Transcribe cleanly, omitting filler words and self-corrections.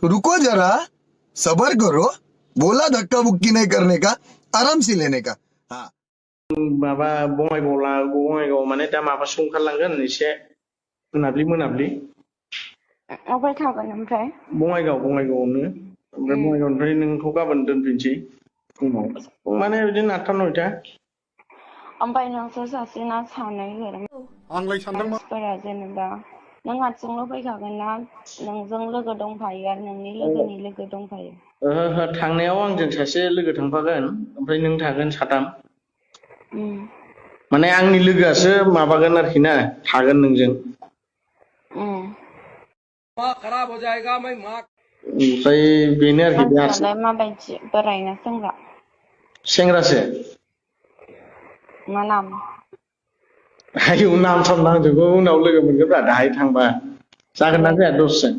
रुको जरा सबर करो बोला धक्का बुक्की नहीं करने का आराम से लेने का हाँ माबा बङाइगाव माने दा माबासो ओंखारलांगोन एसे मोनाब्लि अबाय थागोन ओमफ्राय बङाइगावआवनो ओमफ्राय बङाइगावनिफ्राय नोंखौ गाबोन दोनफैनोसै फुङाव माने बिदिनो 8टा 9टा ओमफ्राय नोंसोर सासे ना सानै आंलाय सानदोंमोन मानसिफोरा जेनेबा नों हारसिंल' फैखागोन ना नोंजों लोगो दंफायो आरो नोंनि लोगोनि लोगो दंफायो ओहो थांनायाव आंजों सासे लोगो थांफागोन ओमफ्राय नों थागोन साथाम माने आंनि लोगोआसो माबागोन आरोखि ना थागोन नोंजों खराब हो जाएगा मैं माँ ओमफ्राय बेनो आरोखि मानसियालाय माबायदि बोराय ना सेंग्रा सेंग्रासो मा नाम आयौ नाम साम नांजोबगौ उनाव लोगो मोनगोनब्रा दाहाय थांबा जागोन ना जाया दसेजों